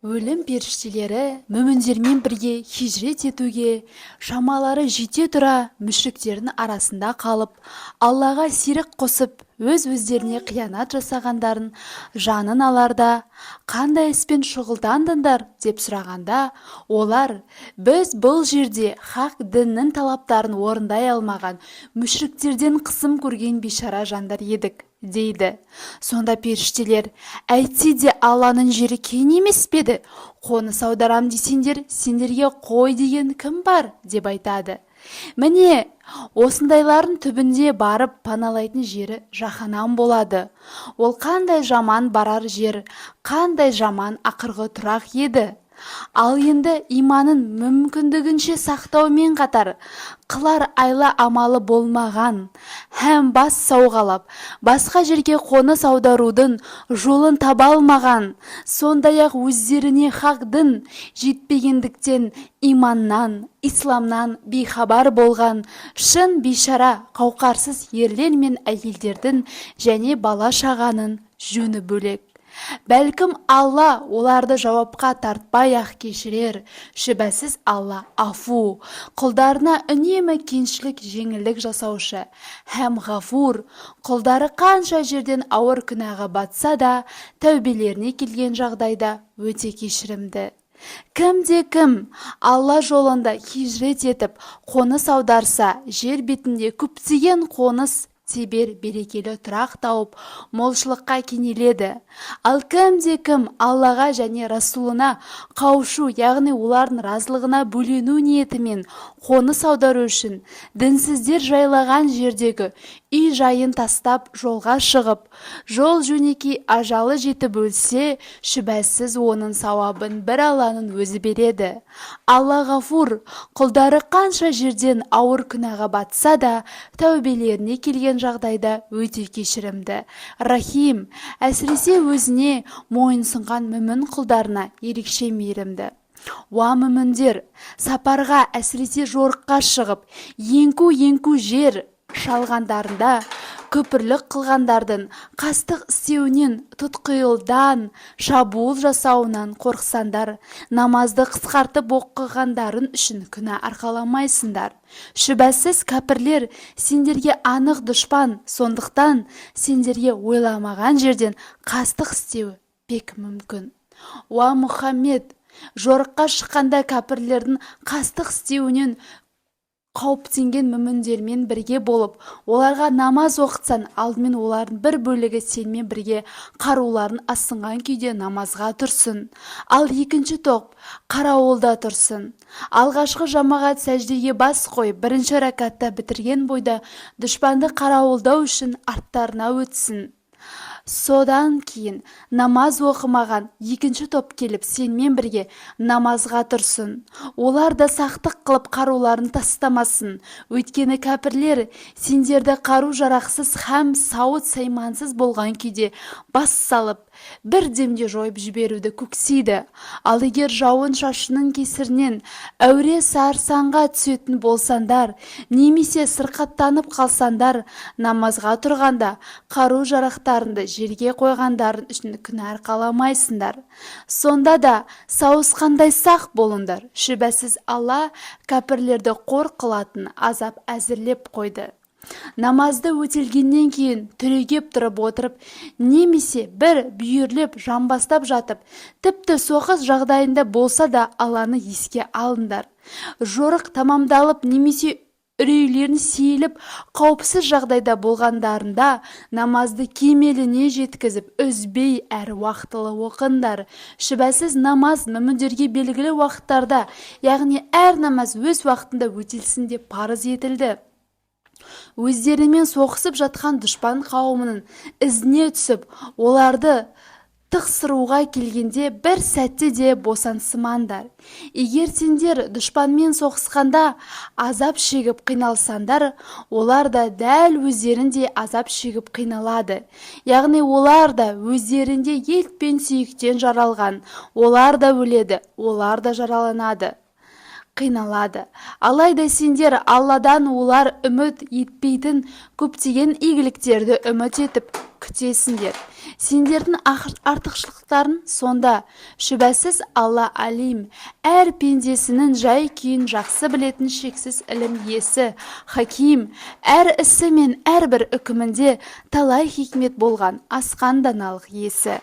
Өлім періштелері мүміндермен бірге хижрет етуге шамалары жете тұра, мүшриктердің арасында қалып, Аллаға серік қосып, өз-өздеріне қиянат жасағандарын жанын аларда, «Қандай іспен шұғылдандыңдар?» деп сұрағанда, олар: «Біз бұл жерде хақ діннің талаптарын орындай алмаған мүшриктерден қысым көрген бейшара жандар едік», – дейді. Сонда періштелер: «Әйтсе де, Алланың жері кең емес пе еді? Қоныс аударам десеңдер, сендерге қой деген кім бар?» – деп айтады. Міне, осындайлардың түбінде барып паналайтын жері жаһаннам болады. Ол қандай жаман барар жер, қандай жаман ақырғы тұрақ еді! Ал енді иманын мүмкіндігінше сақтаумен қатар, қылар айла-амалы болмаған һәм бас сауғалап, басқа жерге қоныс аударудың жолын таба алмаған, сондай-ақ өздеріне хақ дін жетпегендіктен иманнан, исламнан бейхабар болған шын бейшара, қауқарсыз ерлер мен әйелдердің және бала-шағаның жөні бөлек. Бәлкім, Алла оларды жауапқа тартпай-ақ кешірер. Шүбәсіз, Алла Афу, құлдарына үнемі кеңшілік, жеңілдік жасаушы, һәм Ғафур, құлдары қанша жерден ауыр күнәға батса да, тәубелеріне келген жағдайда өте кешірімді. Кімде кім Алла жолында хижрет етіп, қоныс аударса, жер бетінде көптеген қоныс тебер, берекелі тұрақ тауып, молшылыққа кенеледі. Ал кімде кім Аллаға және Расулына қауышу, яғни олардың разылығына бөлену ниетімен қоныс аудару үшін дінсіздер жайлаған жердегі үй жайын тастап, жолға шығып, жол жөнекей ажалы жетіп өлсе, шүбәсіз, оның сауабын бір Алланың өзі береді. Алла Ғафур, құлдары қанша жерден ауыр күнәға батса да, тәубелеріне келген жағдайда өте кешірімді, Рахим, әсіресе өзіне мойынсұнған мүмін құлдарына ерекше мейірімді. Уа мүміндер! Сапарға, әсіресе жорыққа шығып, еңку-еңку жер шалғандарында күпірлік қылғандардың қастық істеуінен, тұтқиылдан шабуыл жасауынан қорықсаңдар, намазды қысқартып оқығандарың үшін күнә арқаламайсыңдар. Шүбәсіз, кәпірлер сендерге анық дұшпан, сондықтан сендерге ойламаған жерден қастық істеуі бек мүмкін. Уа Мұхаммед, жорыққа шыққанда кәпірлердің қастық істеуінен қауіптенген мүміндермен бірге болып, оларға намаз оқытсаң, алдымен олардың бір бөлігі сенімен бірге қаруларын асынған күйде намазға тұрсын, ал екінші топ қарауылда тұрсын. Алғашқы жамағат сәждеге бас қойып, бірінші ракатта бітірген бойда дұшпанды қарауылдау үшін арттарына өтсін. Содан кейін намаз оқымаған екінші топ келіп, сенімен бірге намазға тұрсын. Олар да сақтық қылып, қаруларын тастамасын. Өйткені кәпірлер сендерді қару-жарақсыз һәм сауыт-саймансыз болған күйде бас салып, бір демде жойып жіберуді көксейді. Ал егер жауын-шашынның кесірінен әуре-сарсаңға түсетін болсаңдар немесе сырқаттанып қалсаңдар, намазға тұрғанда қару-жарақтарыңды жерге қойғандарың үшін күнә арқаламайсыңдар. Сонда да сауысқандай сақ болыңдар. Шүбәсіз, Алла кәпірлерді қор қылатын азап әзірлеп қойды. Намазды өтелгеннен кейін түрегеп тұрып отырып немесе бір бүйірлеп жамбастап жатып, тіпті соғыс жағдайында болса да, Алланы еске алыңдар. Жорық тамамдалып немесе үрейлерін сейіліп, қауіпсіз жағдайда болғандарында, намазды кемеліне жеткізіп, үзбей әрі уақытылы оқыңдар. Шүбәсіз, намаз мүміндерге белгілі уақыттарда, яғни әр намаз өз уақытында өтелсін деп парыз етілді. Өздерімен соғысып жатқан дұшпан қауымының ізіне түсіп, оларды тықсыруға келгенде, бір сәтте де босаңсымаңдар. Егер сендер дұшпанмен соғысқанда азап шегіп қиналсаңдар, олар да дәл өздеріндей азап шегіп қиналады, яғни олар да өздеріндей ет пен сүйектен жаралған, олар да өледі, олар да жараланады, қиналады. Алайда сендер Алладан олар үміт етпейтін көптеген игіліктерді үміт етіп күтесіңдер. Сендердің артықшылықтарың сонда. Шүбәсіз, Алла Алим, әр пендесінің жай-күйін жақсы білетін шексіз ілім иесі, Хаким, әр ісі мен әрбір үкімінде талай хикмет болған асқан даналық иесі.